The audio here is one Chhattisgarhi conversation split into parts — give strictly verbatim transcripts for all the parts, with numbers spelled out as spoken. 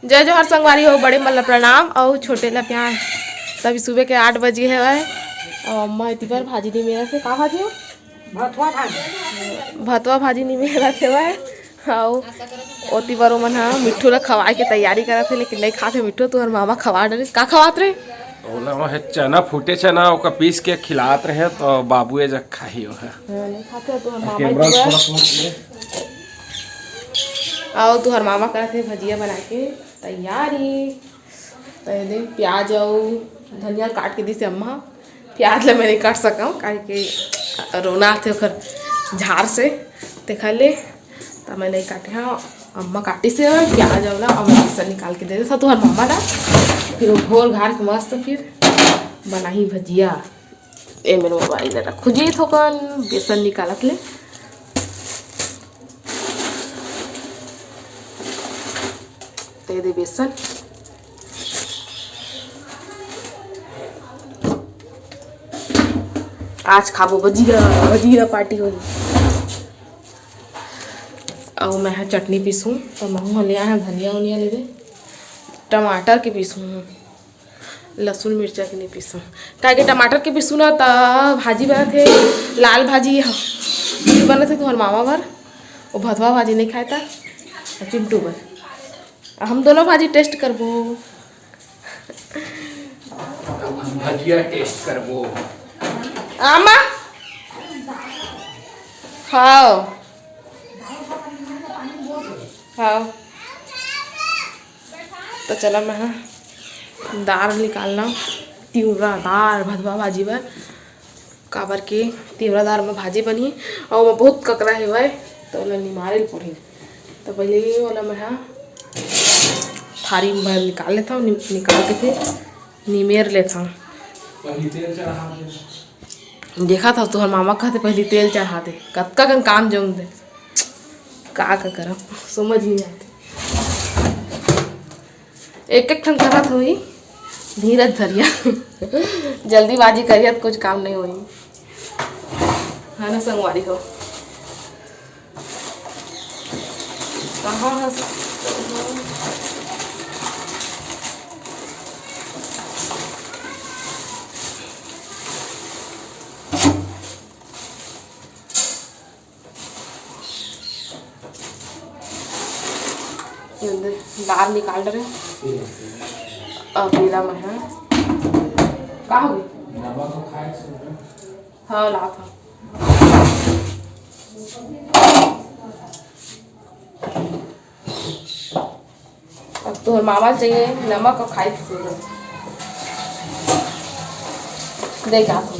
जय जोहार संगवारी हो, बड़े मन ला प्रणाम अउ छोटे ला प्यार। तभी सुबह के आठ बजे हवय अउ अम्मा एती बर भाजी निमेरत हे। का भाजी हो? भथुआ भाजी। भथुआ भाजी निमेरत हवय। अउ ओती बर ओमन ह मिट्ठू ला खवाए के तैयारी करत हे, लेकिन नइ खात हे मिट्ठू। तुहर मामा खवा डरिस। का खवात रे? ओला वो हे चना, फूटे चना, ओकर पीस के खिलात रहे, तो बाबू ए जग खाही ओहा। हाँ, नइ खात हे तुहर मामा कैमरा एती बर। थोड़ा पहुंच ले। अउ तुहर मामा करत हे भजिया बना के तैयारी। तो ये दे प्याज अउ धनिया काट के दिसे अम्मा। प्याज ला मैं नइ काट सकंव, काहे कि रोना आथे ओकर झार से, तेखर ले। त मैं नइ काटे हंव, अम्मा काटिस हे प्याज अउ ला, अउ मैं बेसन निकाल के दे देथंव तुहर मामा ला। फिर वो घोर घार के मस्त फिर बनाही भजिया। ए मेर मोबाइल ला रखहूं जी थोकन बेसन निकालत ले। दे दे बेसन। आज खाबो भजिया, भजिया पार्टी होही। अउ मैं ह चटनी पीसहूं, त महूं ह ले आए हंव धनिया उनिया ले दे, टमाटर के पीसहूं, लहसुन मिर्चा के नइ पीसहूं, काहे कि टमाटर के पीसहूं ना त भाजी बनत हे, लाल भाजी ह, बनत हे तुहर मामा बर, वो भथवा भाजी नइ खाय त, अउ चिंटू बर। हम दोनों भाजी टेस्ट करबो। अब हम भजिया टेस्ट करबो। आमा? हाव। हाव। त चला मैं ह दार निकालना, तिवरा दार भथवा भाजी बर। काबर के तिवरा दार म भाजी बनही, अउ ओमा बहुत ककरा हेवय, त ओला निमारे ल पड़ही। त पहिले ओला मैं ह थारी म निकाल लेथंव, नि-, निकाल के फिर निमेर लेथंव। पहिली तेल चढ़ा दे। देखत हव, तुहर मामा कहथे, "पहिली तेल चढ़ा दे।" कतका कन काम जोम दे, का, का करब, समझ नइ आथे। एक एक ठन करत होही, धीरज धरिया। जल्दीबाजी करिया त कुछ काम नइ होही, है ना संगवारी हो? कहाँ है? ये दे, दार निकाल डरे। अब एला मैं ह, का हो गई? हाँ, लात हंव। अब तोहर मामा ल चाहिए नमक अउ खाए के सोडा। दे का तू।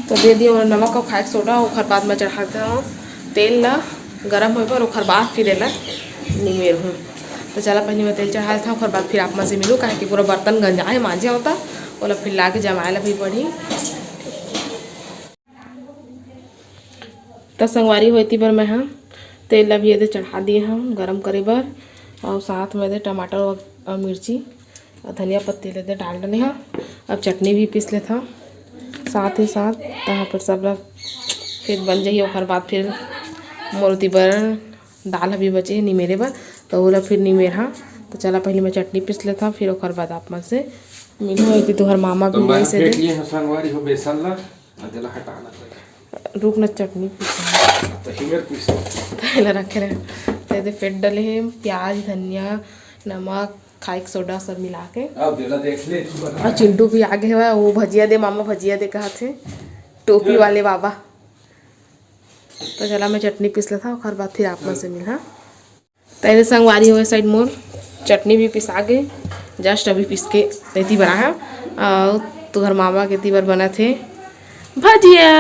तो दे दिए ओला नमक अउ खाए के सोडा, ओखर बाद मैं चढ़ा देथंव तेल ला गरम होए बर, ओखर बाद फिर एला निमेरहूँ। तो चला, पहले मैं तेल चढ़ा देथंव, ओखर बाद फिर आप मन से मिलूँ, काहे कि पूरा बर्तन गंजाए मांजे होता, ओला फिर लाके जमाए ला भी पड़ही। त संगवारी हो, एती बर मैं ह तेल ला भी एदे चढ़ा दिए हंव गरम करे बर, अउ साथ में एदे टमाटर अउ मिर्ची अउ धनिया पत्ती ल एदे डाल डरे हंव। अब चटनी भी पीस लेथंव साथ ही साथ, तहां पर सब ला फिर बन जाही। ओकर बाद फिर मोर ओती बर दाल ह भी बचे हे निमेरे बर, त ओला फिर निमेरहूँ। त चला, पहली मैं चटनी पीस लेथंव, फिर ओकर बाद आप मन से मिलहूँ। एती तुहर मामा भी तो मैं लेस हे फेंट दे। लिए हंव संगवारी हो बेसन ला। अ, तेला हटाना पड़ेगा। रुक ना, चटनी पीसना। तो हिंगर पीसो। तेला रखे रहे। तो एदे फेंट डले हे प्याज, धनिया, नमक, खाए के सोडा सब मिला के। अब तेला देख ले, तू बना। अउ चिंटू भी आगे हवय, वो भजिया दे मामा, भजिया दे कहत हे, टोपी वाले बाबा। तो चला, मैं चटनी पीस लेथंव, ओकर बाद फिर आप मन से मिलहूँ। त एदे संगवारी हो, ए साइड मोर चटनी भी पिसा गे, just अभी पीस के एती बनाए हंव। अउ तुहर मामा के एती बर बनत हे भजिया,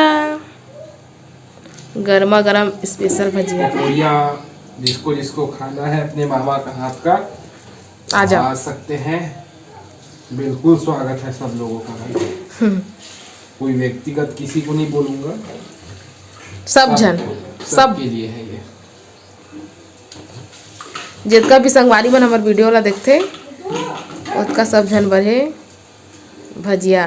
गरमा गरम special भजिया। पकौड़िया, जिसको जिसको खाना है अपने मामा का हाथ का, आ जाओ। आ सकते हैं, बिल्कुल स्वागत है सब लोगों का भाई। हम्म। कोई व्यक्तिगत किसी को नहीं बोलूँगा, सब झन, सबको, सब सबके लिए है ये। जेतका भी संगवारी मन हमर video ला देखथे, ओतका सब झन बर हे भजिया।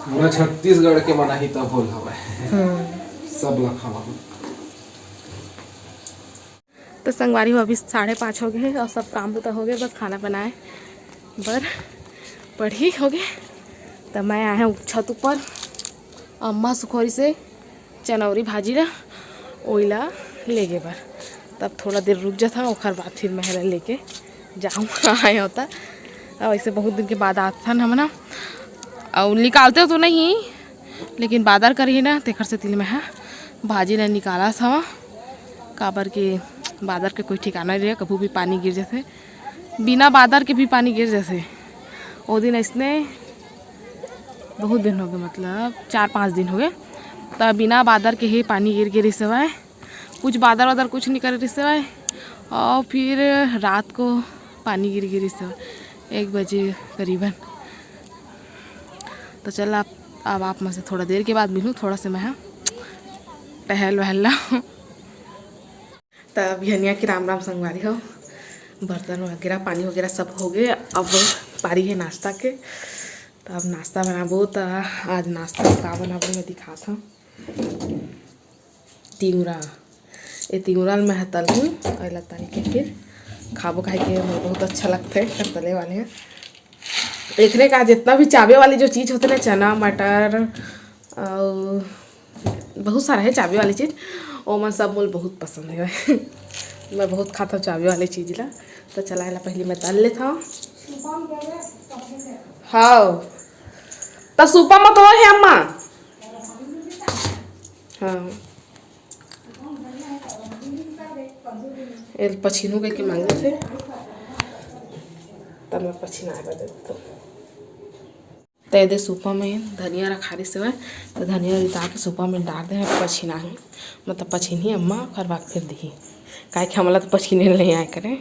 पूरा छत्तीसगढ़ के मनाही तब होल हवय। हम्म। सब ला खवाहूँ। तो संगवारी हो, अभी साढ़े पाँच हो गए हे अउ सब काम बुता हो गए, बस खाना बनाए बर पड़ही हो गए। तो मैं आए हूँ छत ऊपर, अम्मा सुखोरी से चनौरी भाजी ला, ओइला लेगे बर। तब थोड़ा देर रुक जाता, ओखर बाद फिर मैं ला लेके जाऊँ। आए होता, अब ऐसे बहुत दिन के बाद आथन हमन ह, अउ निकालते तो नहीं, लेकिन बादर करही ना, तेखर सेती मैं ह भाजी ला निकालत हवं, काबर के बादर के कोई ठिकाना नहीं रहे, कभू भी पानी गिर जाथे, बिना बादर के भी पानी गिर जाथे। ओ दिन ऐसने बहुत दिन हो गए, मतलब चार पाँच दिन हो गए, त बिना बादर के ही पानी गिर गिर रिस हवय, कुछ बादर वादर कुछ नहीं करे रिस हवय, और फिर रात को पानी गिर गिर रिस हवय एक बजे करीबन। तो चल, आप अब आप मन से थोड़ा देर के बाद मिलूँ, थोड़ा से मैं ह टहल वहल ला। त बिहनिया के राम राम संगवारी हो, बर्तन वगैरह पानी वगैरह सब हो गए। अब पारी है नाश्ता के, त अब नाश्ता बनाबो। त आज नाश्ता में का बनाबो मैं दिखात हूँ। तिंवरा, ये तिंवरा ल मैं ह तलहूँ, एला तल के फिर खाबो, काहे के मोर बहुत अच्छा लगथे एकर तले वाले ह। एकरे का जितना भी चाबे वाली जो चीज़ होथे ना, चना, मटर, अउ बहुत सारा है चाबे वाली चीज़, ओमन सब मोल बहुत पसंद है। मैं बहुत खाता हूँ चाबे वाली चीज़ ला। तो चला, एला पहले मैं तल लेता हूँ। हाँ, तो सूपा में तो है अम्मा। हाँ, एल पछिनू कह के मांगे थे, तब मैं पछिना के दे देता हूँ। त एदे सूपा में धनिया रखा रिस हवय, त धनिया रिता के सूपा में डार दे हवय, पछिना हे, मतलब पछिनही अम्मा, ओकर बाद फिर दिही, काहे कि हमला तो पछिने नइ आय करे।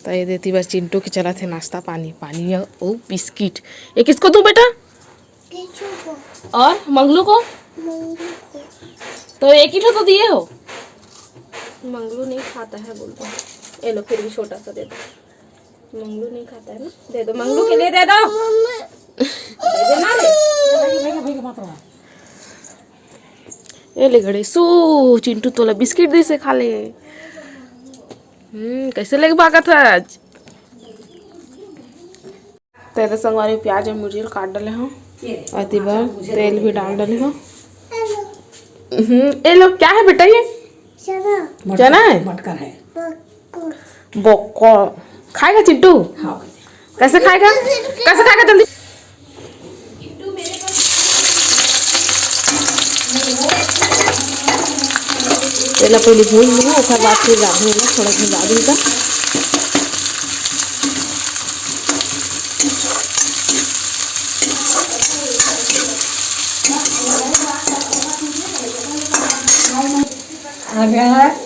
त एदे एती बर चिंटू के चलत हे नाश्ता पानी, पानी अउ बिस्किट। ये किसको दूं बेटा? किचू को। और मंगलू को? मंगलू को। तो एक ही ठो तो दिए हो। मंगलू नहीं खाता है बोलता है। ये लो, फिर भी छोटा सा दे दो। मंगलू नहीं खाता है ना, दे दो, मंगलू के लिए दे दो। मम्मी। दे देना रे। ये ले घड़े सो, चिंटू तोला बिस्किट दे से खा ले। हम्म, कैसे लेके भागत है आज? तेरे संगवारी प्याज और मिर्ची काट डाले हूँ, अति बार तेल भी डाल डाले हूँ। हम्म, ये लोग क्या है बेटा? ये चना। चना है? मटका है। बक्को। खाएगा चिंटू? हाँ। कैसे खाएगा? कैसे खाएगा जल्दी? तेला पहले भून लूँ, ओकर बाद फिर रांधे में थोड़ा भुंजा दूँ का। अगर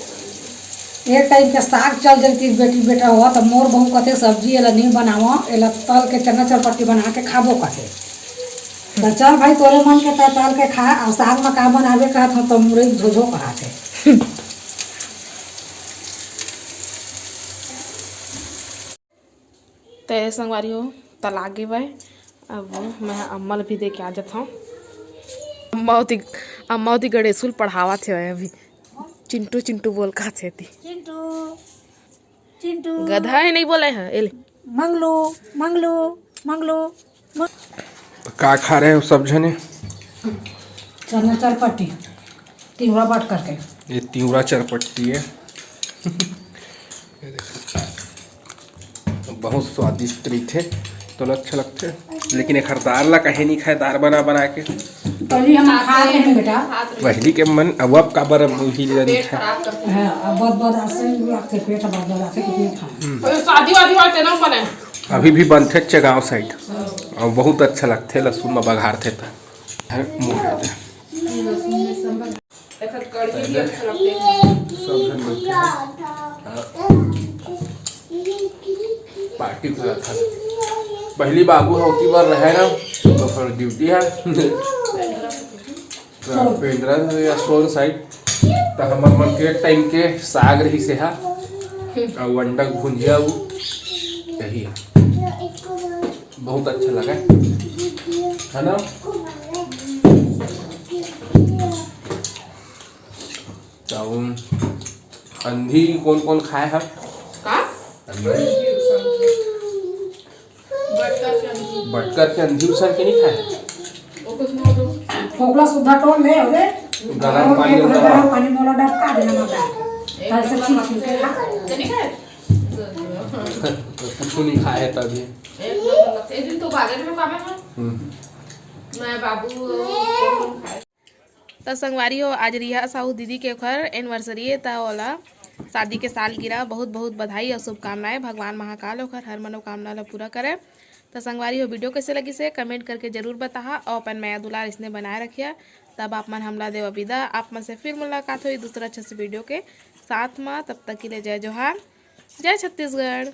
एक टाइम के साग चल जैती बेटी बेटा हुआ, तो मोर बहू कथे, "सब्जी एला नहीं बनावा, एला तल के चना चरपट्टी बना के खाबो," कथे। तो चल भाई, तोरे मन के तय तल के खा, और साग में का बनाबे कहत हो, तो मुरई झोझो कहत है। ते संगवारी हो, तला गे बाय। अब मैं अम्मा ल भी दे के आ जात हूँ। अम्मा होती, अम्मा होती गणेशुल पढ़ावत हे अभी। चिंटू, चिंटू बोल का छेती। चिंटू, चिंटू। गधा है, नहीं बोले है। एले। मंगलू, मंगलू, मंगलू। तो का खा रहे हो सब जने? चना चरपट्टी, तिवरा बट करके। ये तिवरा चरपट्टी है। ये देखो, बहुत स्वादिष्ट रहिथे, तो अच्छा लगथे। लेकिन एखर दार ला कहे नहीं खाए, दार बना बना के। पहली हम खा रहे हैं बेटा। पहली के मन अब, अब काबर अब वही ला नहीं खाए। हाँ, अब बहुत बहुत आसे लगते, पेट बहुत बहुत आसे कितने खाए। शादी वादी बात है ना बने। अभी भी बनथे च गाँव साइड, और बहुत अच्छा लगथे लहसुन में बघारथे त। है, मुड़ जाते हैं। एकर कढ़ी भी अच्छा लगथे। सब झन बैठे हैं। हाँ। पार्टी करत हन। पहली बाबू ह ओती बर रहे ना, तो ओकर ड्यूटी है। पेंड्रा या सोन साइड, तो हमर मन के टाइम के साग रही से हा, और अंडा के भुंजिया, वो यही है। बहुत अच्छा लगा, है ना? चाउमीन। अंधी कोन कोन खाए हर? का? अंधी। बटका के अंधी। बटका के अंधी उसन के नहीं खाए? फोकला सुद्धा टोल ले हो रे। गरम पानी, गरम पानी मोला डबका देना मत। ऐसे छील छील के खा। कुछ नहीं खाए तभी। एक दिन तो बाजार में पावे हैं। हम्म। मैं बाबू। त संगवारी हो, आज रिया साहू दीदी के ओखर एनिवर्सरी हे, त ओला शादी के सालगिरह बहुत बहुत बधाई अउ शुभकामनाएं। भगवान महाकाल ओखर हर मनोकामना ला पूरा करे। त संगवारी हो, वीडियो कैसे लगिस हे कमेंट करके जरूर बताहा अउ अपन मया दुलार इसने बनाए रखिया। तब आप मन हमला देवा विदा, आप मन से फिर मुलाकात होई दूसरा अच्छा से वीडियो के साथ मा। तब तक के लिए जय जोहार, जय छत्तीसगढ़।